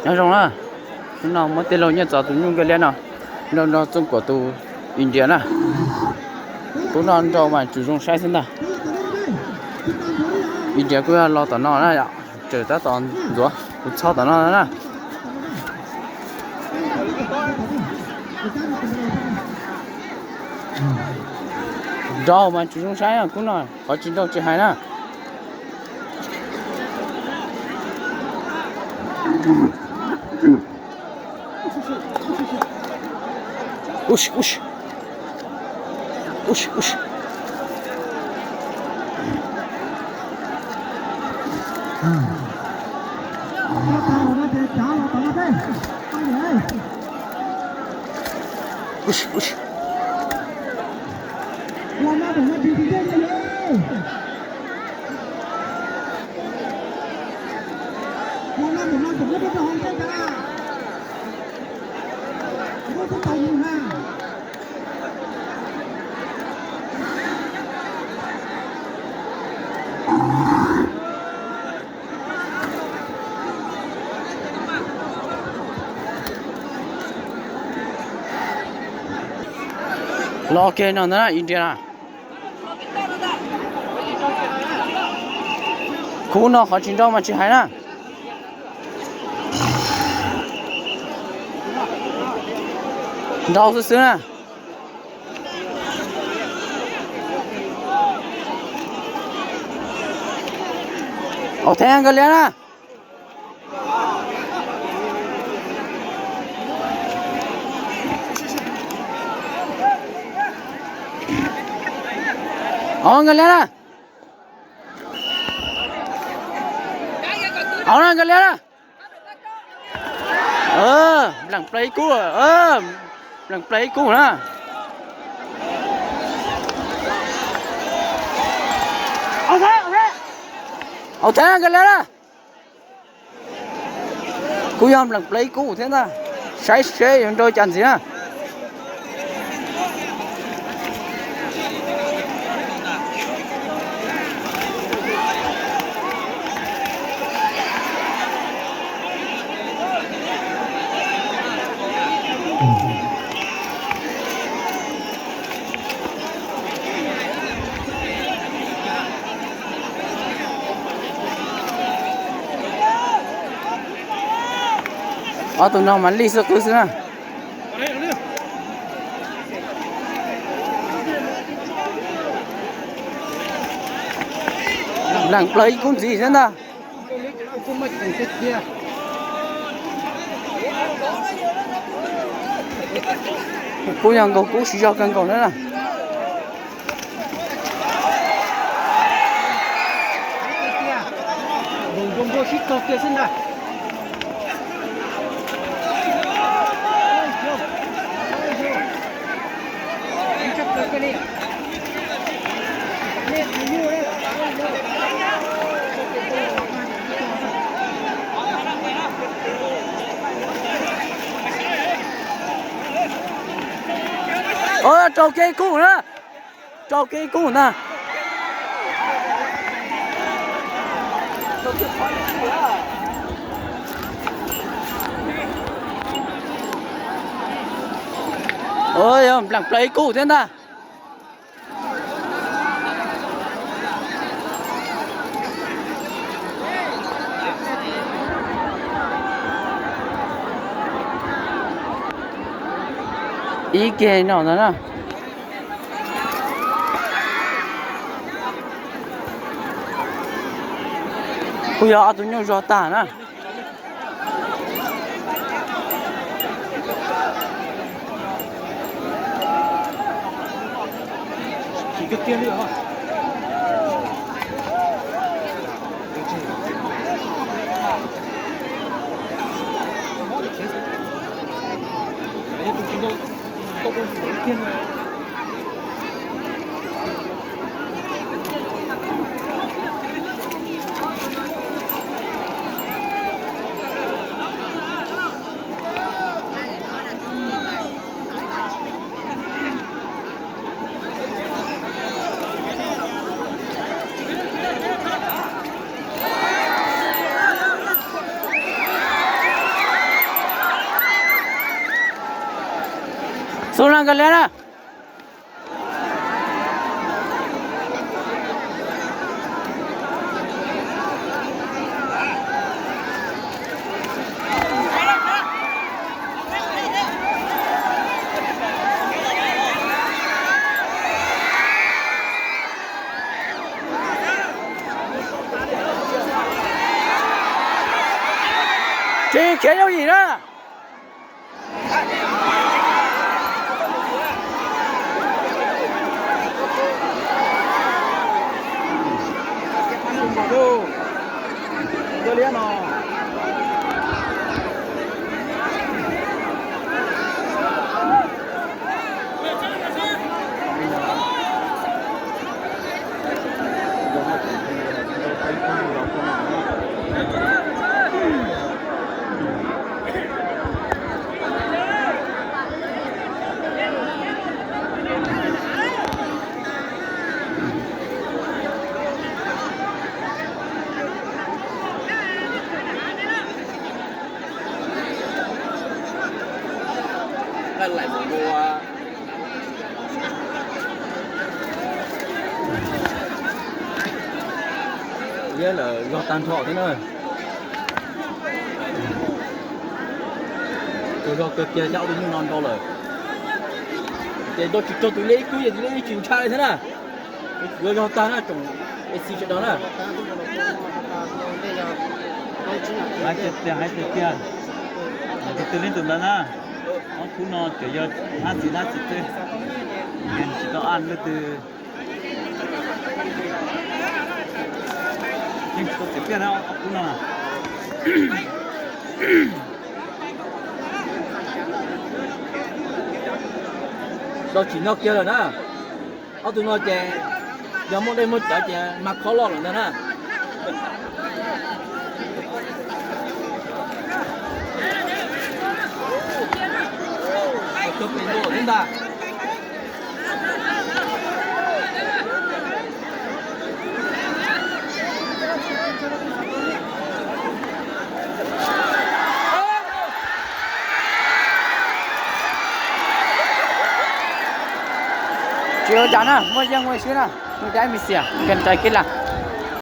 Nyob zoo na, hnub no muab tij laug Nyiaj Txos tus nyuj Nkaj Liab no nrau nrog Txooj Kuam tus India na. Hnub no nrau mas tsis zoo saib xwb ntag. India kuj yog los tom no na, tseem tab tom ntxuav tus txhob tom no na. Nrau mas tsis zoo saib, kuv no qhov tsis nrau tsis hais na. Los kiag no ntag na India na. Khub no qhov tsis nrau mas tsis hais na. Nrau xwb xwb na. Au, theb Nkaj Liab na. Au, Nkaj Liab na. Au na, Nkaj Liab na. Npleem play ib kub, npleem play ib kub na. Au theb Nkaj Liab na. Kuj yog npleem play ib kub thiab ntag. Saib seb yuav nrau cas ntxiv na. Ob tug no mas lij xwb qwb xwb na. Npleem play ib kub ntxiv thiab ntag. Kuj yog nkaus kub siv zog kawg nkaus na. Rau kev kub na. Rau kev kub ntag. Yog npleem play ib kub thiab ntag. Ib kiag no ntag na. Kuj yog ob tug nyuj zog tag na. Xub na, nkag liab na. Tsis khiav yooj yim na. Liab lawm, zog tag nrho thiab na. Tsaug zog kawg kiag cov tus nyuj no nrau lawm. Ces nrau tsis raug tus liab ib kub ces tus liab ib tsis ntshai li thiab na. Yuav zog tag na tsoom A C sawv daws na. Hais tiag tiag, hais tiag tiag. Tus twg leej twg ntawd na. Ob khub no ces yog hnab txiv hnab txiv xwb. Ces tsis tau aj leej twg. Yeej tsis tau txiv pliaj na ob khub no. Rau tsis nyob kiag lawm na. Ob tug no ces yog muaj dej muaj cawv ces mas khob loj lawm ntag na. Cog pem ntua thiab ntag. Tsis ua cas na, muaj yeej ua xwb na, mus dab mis xiam nkees rais kib las.